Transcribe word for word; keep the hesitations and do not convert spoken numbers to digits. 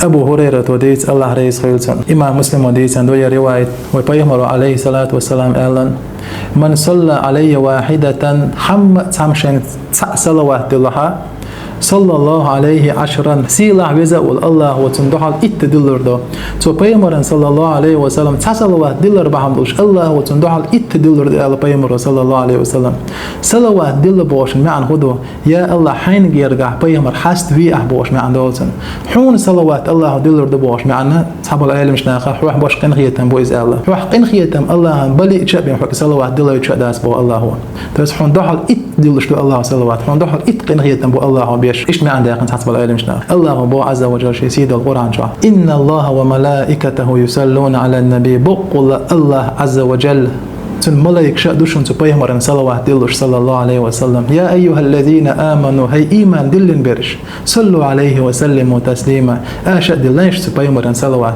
Абу Хурайрата дийцад, Аллахь реза хуьлда цунна. Имам Муслима дийцад ду ер риваят, вай Пайхамара, алейхи салату вассалам, аьлла: «Ман салла алайя вахидатан», хьамма цхьамма шен цхьа салават диллахь, «саллаллаху алайхи ашран», сийлахь веза а волу Аллахо цунна дуьхьал итт диллар ду. Цо Пайхамарна, саллаллаху алайхи ва саллам, цхьа салават диллар бахьана долуш, Аллахо цунна дуьхьал итт диллар ду аьлла Пайхамаро, саллаллаху алайхи ва саллам. Салават дилла бохучун маьӀна хӀун ду? Я Аллахь, хьайна гергахь Пайхамар хьаставе ахь бохуш маьӀна долу цуьнан. Хьуна салават Аллахо диллар ду бохуш маьӀна, цхьаболу Ӏеламчу наха, хьох беш къинхетам бу иза аьлла. Хьох къинхетам Аллахьан балиъча а бен хьоьга салават диллайча а дац боху Аллахо. То есть хьуна дуьхьал итт диллуш ду Аллахо салават, хьуна дуьхьал итт къинхетам бу Аллахо беш. Иштта маьӀна даьккхина цхьаболу Ӏеламчу наха. Аллахо боху, Ӏазза ва жалла, шен сийдолу Къуръан чохь: «Инналлаха ва малаикатаху юсаллуна алан наби». Баккъалла Аллахь, Ӏазза ва жалла, цуьнан малайкаш а ду шуна цу Пайхамарна салават диллуш, саллаллаху алайхи ва саллам. «Я айюхаллазина аману», хӀай ийман диллина берш, «саллу алайхи ва саллиму таслима», аша а диллайша цу Пайхамарна салават.